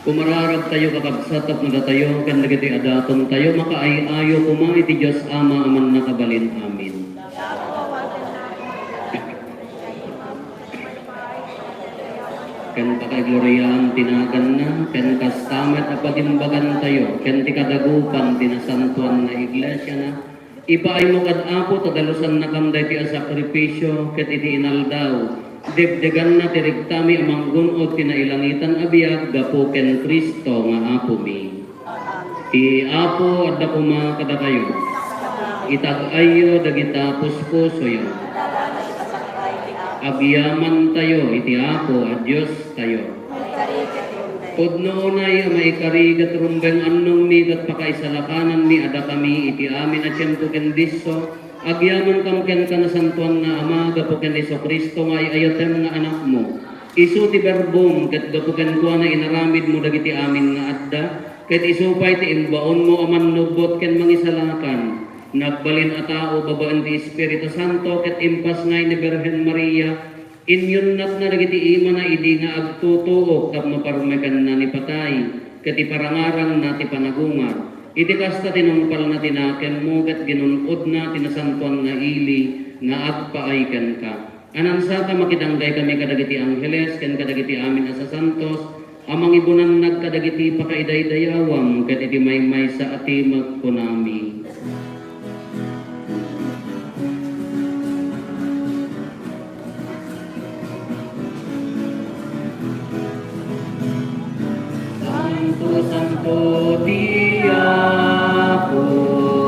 Kumararagtayo, kakabsat, tapno datayo ken dagiti adatontayo makaay-ayo koma iti Dios Ama a Mannakabalin. Amen. Ken pakaigloriaan ti naganna, ken kasta met a pagimbagantayo ken ti kadagupan ti nasantoan nga iglesiana, ipaaymo kad Apo ta dalusannakam daytoy a sakrifisio, ket iti inaldaw, degdeganna ti regtami a manggun-od ti nailangitan a biag gapu ken Cristo nga Apomi. Ti Apo adda koma kadakayo. Itag-ayyo dagita puspusoyo. Agyamantayo iti Apo a Diostayo. Pudno unay a maikari ket rumbeng annongmi ket pakaisalakananmi a dakami iti amin a tiempo ken disso, agyamankam kenka, Nasantoan nga Ama, gapu ken Jesu-Cristo nga ay-ayatem nga Anakmo. Isu ti Berbom, ket gapu kenkuana inaramidmo dagiti amin nga adda, ket isu pay ti imbaonmo a mannubbot ken mangisalakan. Nagbalin a tao babaen ti Espiritu Santo ket impasngay ni Birhen Maria, inyunnatna dagiti imana idi nga agtutuok tapno parmekenna ni patay, ket iparangarangna ti panagungar. Iti kasta, tinungpalna ti nakemmo ket ginun-odna ti nasantoan nga ili nga agpaay kenka. Anansaka, makidanggay kami kadagiti angheles ken kadagiti amin a sasantos a mangibunannag kadagiti pakaidaydayawam ket iti maymaysa a timek kunami. Santo, santo ti Apo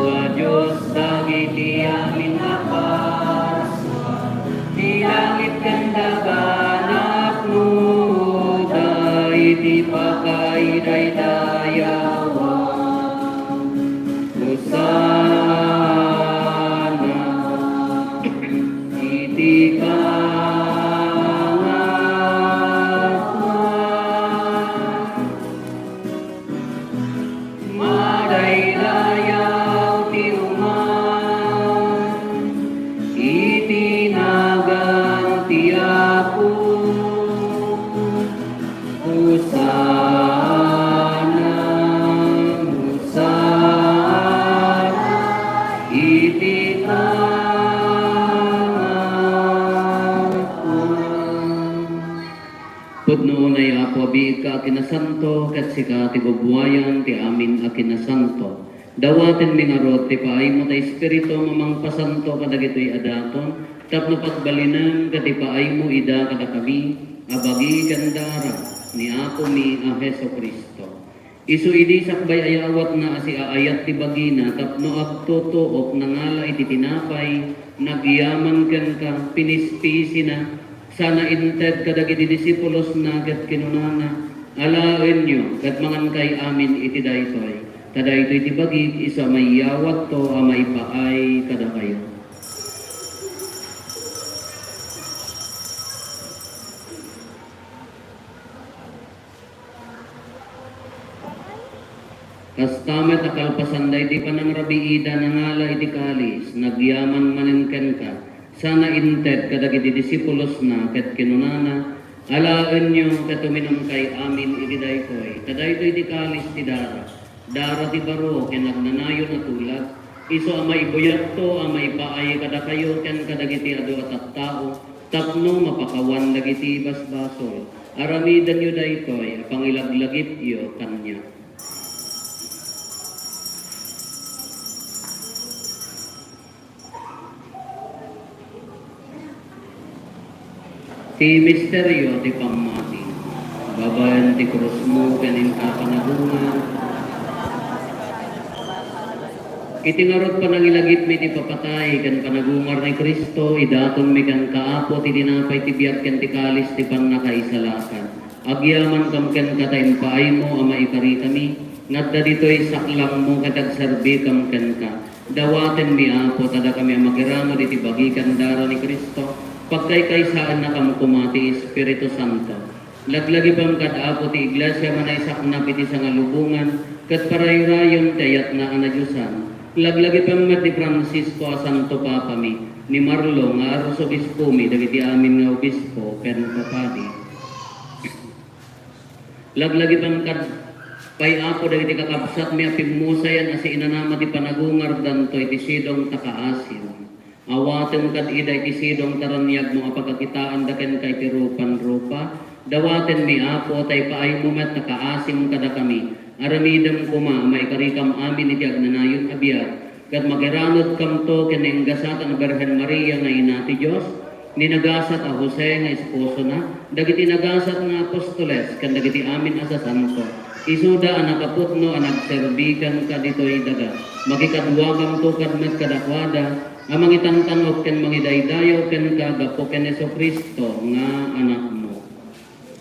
a Dios dagiti amin a parsua. Ti langit ken daga napnoda iti pakaidaydayawan. Hosanna iti kangatoan. Madaydayaw ti uman iti nagan ti Apo. Hosanna, Hosanna iti kangatoan. Pudno unay, Apo, a biigka a kinasanto, ket sika ti bubuayan ti amin a kinasanto. Dawatenmi ngarud ti paaymo ta Espiritu a mangpasanto kadagitoy a daton, tapno pagbalinem ket ipaaymo ida kadakami a bagi ken dara ni Apomi a Jesu-Cristo. Isu idi sakbay a yaawatna a siaayat ti bagina tapno agtutuok, nangala iti tinapay, nagyaman kenka, pinispisina, sana inted kadagiti disipulosna ket kinunana, "Alaenyo ket mangankay amin iti daytoy, ta daytoy ti bagik isu a maiyawatto a maipaay kadakayo." Kasta met a kalpasan daydi panangrabiida, nangala iti kalis, nagyaman manen kenka, sana inted kadagiti disipulosna, ket kinunana, "Alaenyo ket uminumkay amin iti daytoy, ta daytoy ti kalis ti dara, dara ti baro ken agnanayon a tulag, isu a maibuyatto a maipaay kadakayo ken kadagiti adu a tattao, tapno mapakawan dagiti basbasol. Aramidenyo daytoy a pangilaglagipyo kaniak." Ti misterio ti pammati. Babaen ti krusmo ken inka panagungar. Iti ngarud panangilagipmi ti papatay ken panagungar ni Cristo, idatonmi kenka, Apo, ti tinapay ti biag ken ti kalis ti pannakaisalakan. Agyamankam kenka ta impaaymo a maikarikami, nga adda ditoy saklangmo ket agserbikam kenka. Dawatenmi, Apo, ta dakami a makirangod iti bagi ken dara ni Cristo, pagkaykaysaennakam koma ti Espiritu Santo. Laglagipem kad, Apo, ti Iglesia a manaisaknap iti sangalubongan, ket parayrayen ti ayatna a nadiosan. Laglagipem met ni Francisco a Santo Papami, ni Marlo nga Arsobispomi, dagiti amin nga obispo ken papadi. Laglagipem kad pay, Apo, dagiti kakabsatmi a pimmusayan a siinanama ti panagungardanto iti sidong ta kaasim. Awatem kad ida iti sidong ta raniagmo a pagkakitaanda kenka iti rupan-rupa. Dawatenmi, Apo, ta ipaaymo met ta kaasim kadakami. Aramidem koma a maikarikam amin iti agnanayon a biag. Ket makiranudkamto ken ni Ingasat a Birhen Maria nga Ina ti Dios, ni Nagasat a Jose nga esposona, dagiti nagasat nga apostoles, ken dagiti amin a sasanto. Isuda a nakapudno a nagserbi kenka ditoy daga. Makikaduakamto kad met kadakuada a mangitantanok ken mangidaydayaw kenka gapu ken Jesu-Cristo nga Anakmo.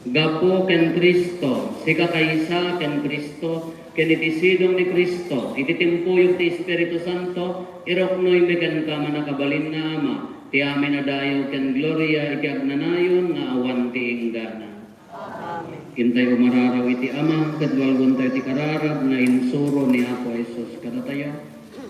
Gapu ken Cristo, sika kaysa ken Cristo, ken iti sidong ni Cristo, iti timpuyog ti Espiritu Santo, iruknoymi kenka, mannakabalin nga Ama, ti amin a dayaw ken gloria iti agnanayon nga awan ti inggana. Amen. Intay umararaw iti Ama, ket walwentayo ti kararag nga insuro ni Apo Jesus kadatayo.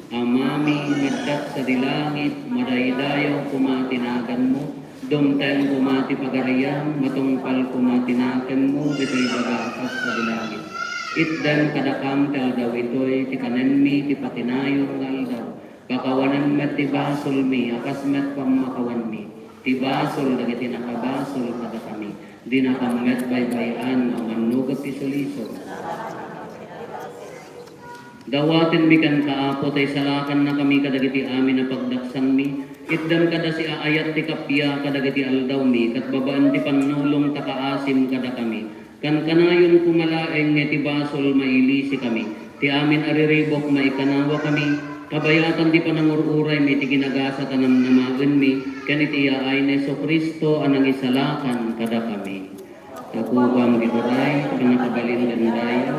Amami nga addak sadi langit, madaydayaw koma ti naganmo, dumteng koma ti pagariam, matungpal koma ti nakemmo ditoy baga a kas sadi langit. Itdem kadakam ti aldaw itoy ti kanenmi ti pakinayon nga aldaw. Pakawanem met ti basolmi a kas met pammakawanmi ti basol dagiti nakabasol kadakami. Dinakam met baybay-an nga umannugot ti sulisog. Dawatenmi kenka, Apo, ta isalakannakami kadagiti amin a pagdaksanmi. Itdem kada siaayat ti kappia kadagiti aldawmi, ket babaen ti pannulong ta kaasim kadakami. Kankanayon koma laeng nga iti basol mailisikami. Ti amin a riribuk maikanawakami, kabayatan ti panangur-uraymi iti ginagasat a namnamaenmi, ken iti yaay ni Jesu-Cristo a nangisalakan kadakami. Tapukam ti turay, pannakabalin ken dayaw.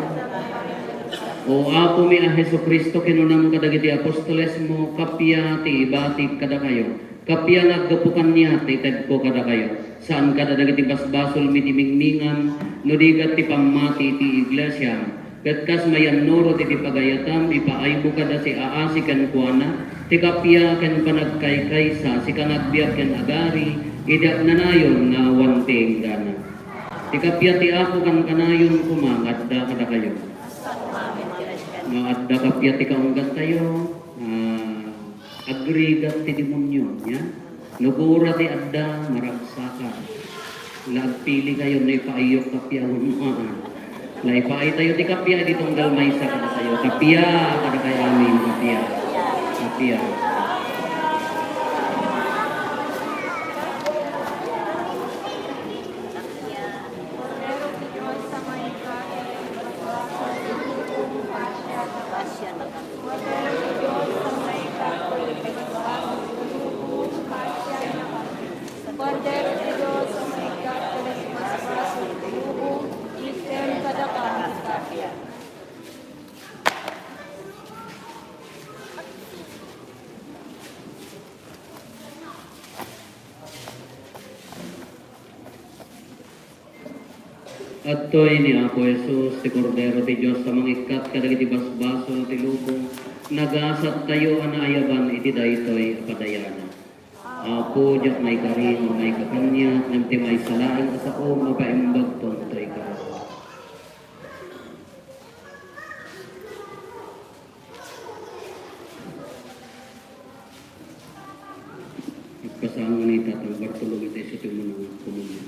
O Apomi a Jesu-Cristo, kinunam kadagiti apostolesmo, kappia ti ibatik kadakayo. Kappia nga aggapu kaniak ti itedko kadakayo. Saan kada dagiti basbasolmi ti mingmingam, no di ket ti pammati ti iglesiam. Ket kas mayannurot iti pagayatam, ipaaymo kada siaasi kenkuana, ti kappia ken panagkaykaysa, sikan agbiag ken agari, idi agnanayon nga awan ti inggana. Ti kappia ti Apo kankanayon koma nga adda kadakayo. Nga adda kappia ti kaunggantayo, ah, agrigat ti demonio, nia? No gura ti adda, maragsaka. La agpilikayo no ipaayyo kappia wenno aa. La ipaaytayo ti kappia idi tunggal maysa kadatayo. Kappia, kadakayo amin, kappia. Kappia. Kordero ti Dios a maikat ken sumasubasol ti lubong, itdem kadakam ti kappia. Adtoy ni Apo Jesus, ti Kordero ti Dios a mangikkat kadagiti basbasol ti lubong. Nagasattayo a naayaban iti daytoy a padayanan. Apo, diak maikari nga maikakaniak, ngem ti maysa laeng a sao nga paimbagton toy kaniak. Agpasango ni Tatang Bartolome iti isu ti umuna nga komunyon.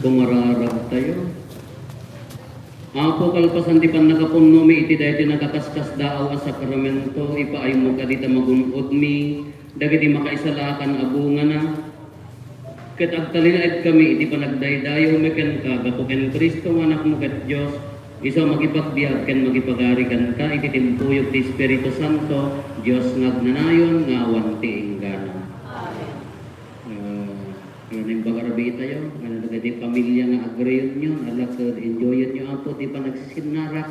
Kumararagtayo. Apo, kalpasan ti pannakapunnomi iti daytoy nagakaskasdaaw a sakramento, ipaaymo kadi ta magun-odmi dagiti makaisalakan a bungana, ket agtalinaedkami iti panagdaydayawmi kenka gapu ken Cristo nga Anakmo ket Dios, isu a makipagbiag ken makipagari kenka iti timpuyog ti Espiritu Santo, Dios nga agnanayon nga awan ti inggana. Amen. Ah, nga naimbag a rabii tayo, nga dagiti pamilya nga agreunion, ala ket enjoyenyo, Apo, ti panagsisinnara.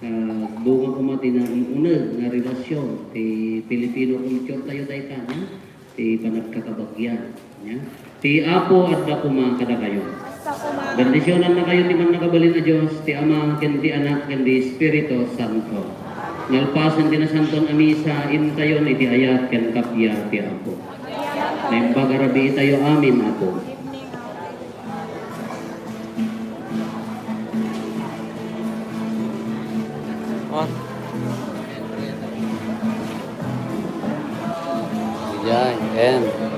Ah, bunga koma ti naun-uneg nga relasyon ti Filipino culture tayo dayta, no? Ti panagkakabagian, no? Ti Apo adda koma kadakayo. Bendisionannakayo ti Mannakabalin a Dios, ti Ama, ken ti Anak, ken ti Espiritu Santo. Nalpasen ti Nasanton a Misa, intayon iti ayat ken kappia ti Apo. Naimbag a rabii tayo amin, Apo. On. Diyan, end.